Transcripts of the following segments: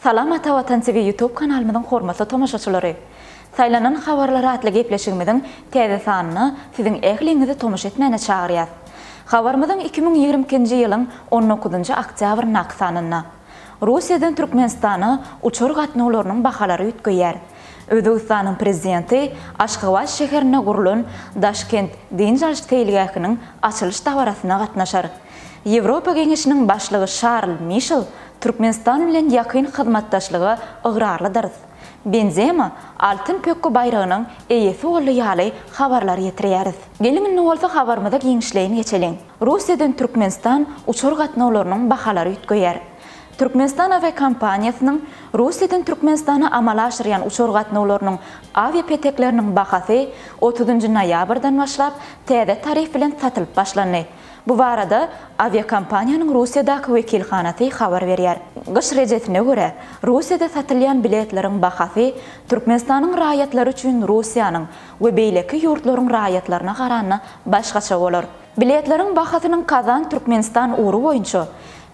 Salam Ata Watan TV YouTube kanalymyzyň hormatly tomaşaçylary! Saýlanan habarlar atly gepleşigimiziň täze sanyna siziň ähliňizi tomaşa etmäne çagyrýas. Habarymyzyň 2022-nji ýylyň on dokuzynjy oktýabryndaky sanynda. Russiýadan Türkmenistana uçar gatnawlarynyň bahalary üýtgeýär. Özbegistanyň Prezidenti Aşgabat şäherinde gurlan Daşkent dynç alyş seýilgähiniň açylyş dabarasyna gatnaşar. Ýewropa Geňeşiniň başlygy Şarl Mişel Türkmenistan bilen ýakyn hyzmatdaşlyga ygrarlydyrys. Benzema Altyn pökgi baýragynyň eýesi boldy ýaly habarlary ýetirýäris. Geliň indi bolsa habarymyza giňişleýin geçeliň. Russiýadan Türkmenistan uçar gatnawlarynyň bahalary üýtgeýär. Türkmenistan awiakompaniýasynyň Russiýadan Türkmenistana amala aşyrýan uçar gatnawlarynyň awiapetekleriniň bahasy otuzynjy noýabrdan başlap täze tarif bilen satylyp başlandy. Bu barada awiakompaniýanyň Russiýadaky wekilhanasy habar berýär. Gyş rejesine görä, Russiýada satylýan biletleriň bahasy Türkmenistanyň raýatlary üçin Russiýanyň we beýleki ýurtlaryň raýatlaryna garanda başgaça bolar. Biletleriň bahasynyň Kazan-Türkmenistan ugry boýunça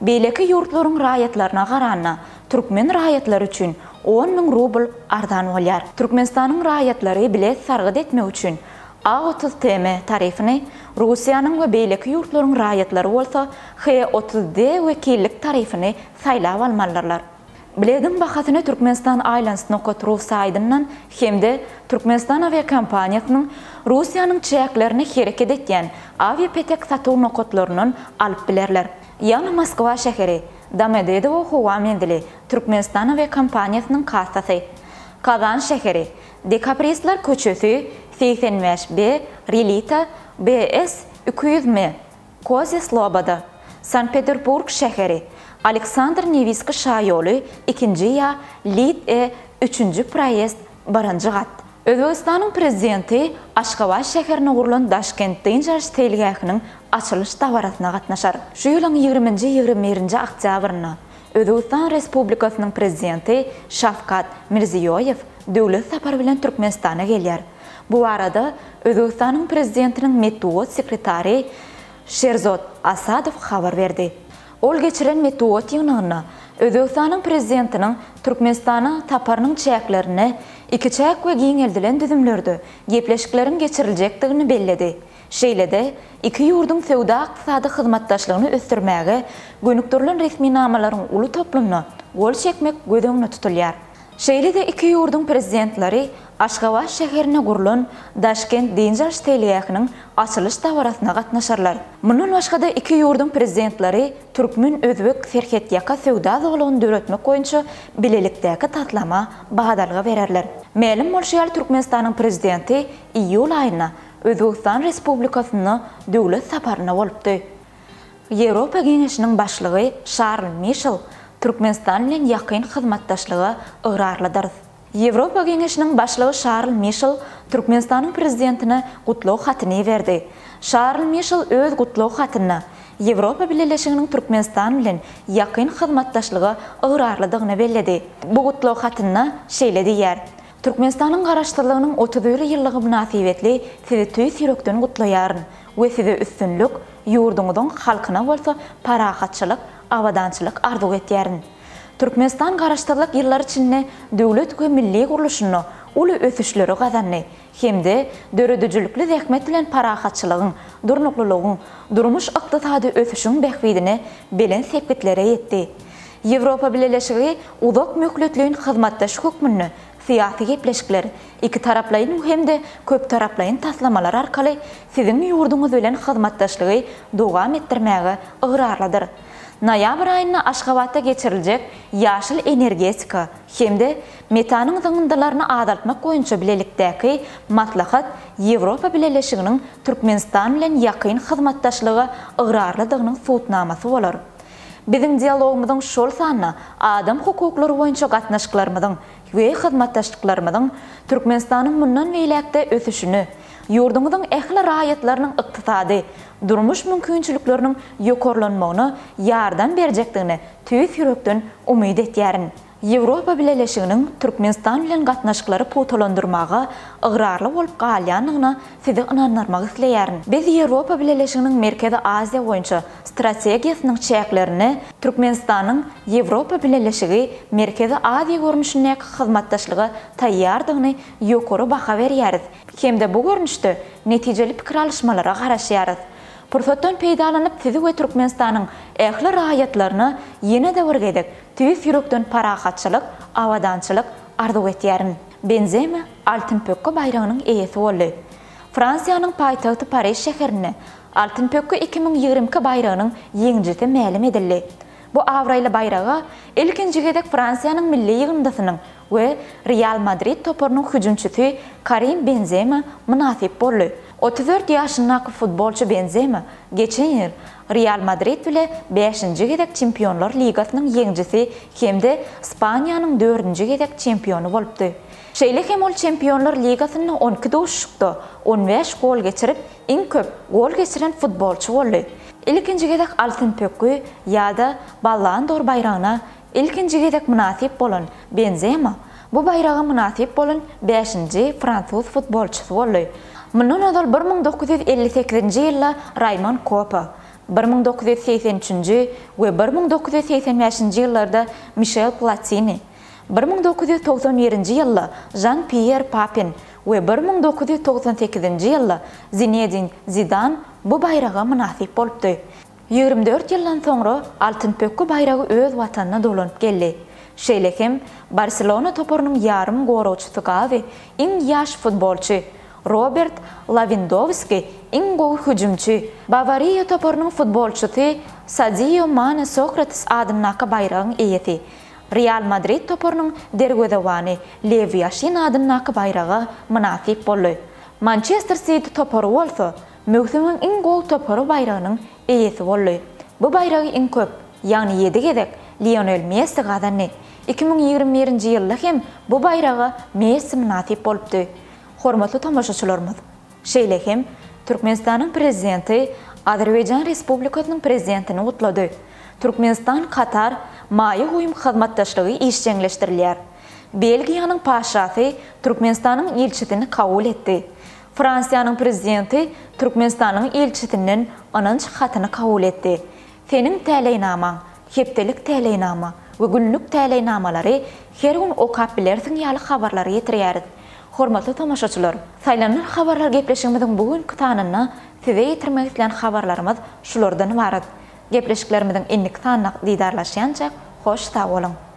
beýleki ýurtlaryň raýatlaryna garanda türkmen raýatlary üçin 10 müň rubl arzan bolýar. Türkmenistanyň raýatlary bilet sargyt etmek üçin A 30 TM tarifini, Russiýanyň we beýleki ýurtlaryň raýatlary bolsa H 30 D wekillik tarifini saýlap almalydyrlar. Bilediň bahasyny Türkmenistan Airlines nokat ru saýdyndan hem-de Türkmenistan awiakompaniýasynyň Russiýanyň çäklerinde hereket etýän awiapetek satuw nokatlaryndan alyp bilerler. Ýagny Moskwa şäheri, Domodedowo howa menzili, Türkmenistan awiakompaniýasynyň kassasy. Kazan şäheri, Dekabristler köçesi, 85 B, Relita, BS 200 M, Kozýa Sloboda, Sankt-Peterburg şäheri, Aleksandr Newskiý şaýoly, ikinji ýa Lid E, üçünji proýezd, birinji gat. Özbegistanyň Prezidenti Aşgabat şäherinde gurlan Daşkent dynç alyş seýilgähiniň açylyş dabarasyna gatnaşar. Şu ýylyň ýigriminji-ýigrimi birinji oktýabrynda Özbegistan Respublikasynyň Prezidenti Şawkat Mirziýoýew döwlet sapary bilen Türkmenistana gelýär. Bu barada Özbegistanyň Prezidentiniň metbugat sekretary Şerzod Asadow habar berdi. Ol geçiren metbugat ýygnagynda Özbegistanyň Prezidentiniň Türkmenistana saparynyň çäklerinde ikiçäk we giňeldilen düzümlerde gepleşikleriň geçiriljekdigini belledi. Şeýle-de, iki ýurduň söwda-ykdysady hyzmatdaşlygyny ösdürmäge gönükdirilen resminamalaryň uly toplumyna gol çekmek göz öňünde tutulýar. Şeýle-de iki ýurduň Prezidentleri Aşgabat şäherinde gurlan Daşkent dynç alyş seýilgähiniň açylyş dabarasyna gatnaşarlar. Mundan başga-da iki ýurduň Prezidentleri türkmen-özbek serhetýaka söwda zolagyny döretmek boýunça bilelikdäki taslama badalga bererler. Mälim bolşy ýaly Türkmenistanyň Prezidenti iýul aýynda Özbegistan Respublikasynda döwlet saparynda bolupdy. Ýewropa Geňeşiniň başlygy Şarl Mişel Türkmenistan bilen ýakyn hyzmatdaşlyga ygrarlydyrys. Ýewropa Geňeşiniň başlygy Şarl Mişel Türkmenistanyň Prezidentine gutlag hatyny iberdi. Şarl Mişel öz gutlag hatynda Ýewropa Bileleşiginiň Türkmenistan bilen ýakyn hyzmatdaşlyga ygrarlydygyny belledi. Bu gutlag hatynda şeýle diýýär, Türkmenistanyň Garaşsyzlygynyň 31 ýyllygy mynasybetli Sizi tüýs ýürekden gutlaýaryn we Size üstünlik, ýurduňyzyň halkyna bolsa parahatçylyk, abadançylyk arzuw etýärin. Türkmenistan Garaşsyzlyk ýyllary içinde döwlet we milli gurluşynda uly ösüşleri gazandy hem-de döredijilikli zähmet bilen parahatçylygyň, durnuklylygyň, durmuş-ykdysady ösüşiň bähbidine belent sepgitlere ýetdi. Ýewropa Bileleşigi uzak möhletleýin hyzmatdaş hökmünde syýasy gepleşikler, ikitaraplaýyn hem-de köptaraplaýyn taslamalar arkaly siziň ýurduňyz bilen hyzmatdaşlygy dowam etdirmäge ygrarlydyr. Noýabr aýynda Aşgabatda geçiriljek ýaşyl energetika hem-de metanyň zyňyndylaryny azaltmak boýunça bilelikdäki maslahat Ýewropa Bileleşiginiň Türkmenistan bilen ýakyn hyzmatdaşlyga ygrarlydygynyň subutnamasy bolar. Biziň dialogymyzyň, şol sanda adam hukuklary boýunça gatnaşyklarymyzyň we hyzmatdaşlyklarymyzyň Türkmenistanyň mundan beýläk-de ösüşine, ýurduňyzyň ähli raýatlarynyň ykdysady, durmuş mümkinçilikleriniň ýokarlanmagyna ýardam berjekdigine tüýs ýürekden umyt etýärin. Ýewropa Bileleşiginiň Türkmenistan bilen gatnaşyklary pugtalandyrmaga ygrarly bolup galýandygyna sizi ynandyrmak isleýärin. Biz Ýewropa Bileleşiginiň Merkezi Aziýa boýunça strategiýasynyň çäklerinde Türkmenistanyň Ýewropa Bileleşigi, Merkezi Aziýa görnüşindäki hyzmatdaşlyga taýýardygyny ýokary baha berýäris hem-de bu görnüşde netijeli pikir alyşmalara garaşýarys. Pursatdan peýdalanyp sizi we Türkmenistanyň ähli raýatlaryna ýene-de bir gezek tüýs ýürekden parahatçylyk, abadançylyk arzuw etýärin. Benzema Altyn pökgi baýragynyň eýesi boldy. Fransiýanyň paýtagty Pariž şäherinde Altyn pökgi 2022 baýragynyň ýeňijisi mälim edildi. Bu abraýly baýraga ilkinji gezek Fransiýanyň milli ýygyndysynyň we Real Madrid toparynyň hüjümçisi Karim Benzema mynasyp boldy. 34 ýaşyndaky futbolçy Benzema geçen ýyl Real Madrid bile bäşinji gezek Çempionlar ligasynyň ýeňijisi hem-de Ispaniýanyň dördünji gezek çempiony bolupdy. Şeýle hem ol Çempionlar ligasynda 12 duşuşykda 15 gol geçirip, iň köp gol geçiren futbolçy boldy. Ilkinji gezek Altyn pökgi ýa-da Ballon d'Or baýragyna ilkinji gezek mynasyp bolan Benzema bu baýraga mynasyp bolan bäşinji fransuz futbolçysy boldy. Mundan ozal 1958-nji ýylda Raýmon Kopa, 1983-nji we 1985-nji ýyllarda Mişel Platini, 1991-nji ýylda Žan-Pýer Papin we 1998-nji ýylda Zinedin Zidan bu baýraga mynasyp bolupdy. 24 ýyldan soňra Altyn pökgi baýragy öz watanyna dolanyp geldi. Şeýle hem Barselona toparynyň ýarym goragçysy Gawi iň ýaş futbolçy, Robert Lawendowski iň gowy hüjümçi, Bawariýa toparynyň futbolçysy Sadio Mane Sokrates adyndaky baýragyň eýesi, Real Madrid toparynyň derwezebany Lew Ýaşin adyndaky baýraga mynasyp boldy. Mançester Siti topary bolsa Möwsümiň iň gowy topary baýragynyň eýesi boldy. Bu baýragy iň köp, ýagny ýedi gezek Lionel Messi gazandy. 2021-nji ýylda hem bu baýraga Messi mynasyp bolupdy. Hormatly tomaşaçylarymyz! Şeýle hem Türkmenistanyň Prezidenti Azerbaýjan Respublikasynyň Prezidentini gutlady. Türkmenistan-Katar maýa goýum hyzmatdaşlygy işjeňleşdirilýär. Belgiýanyň Patyşasy Türkmenistanyň ilçisini kabul etdi. Fransiýanyň Prezidenti Türkmenistanyň ilçisinden ynanç hatyny kabul etdi. Seniň täleýnamaň, hepdelik täleýnama we günlük täleýnamalary her gün okap bilersiň ýaly habarlary ýetirýäris. Hormatly tomaşaçylar, Saýlanylan habarlar gepleşigimiziň bu günki sanynda size ýetirmek islän habarlarymyz şulardan ybarat. Gepleşiklerimiziň indiki sanynda didarlaşýançak hoş sag boluň!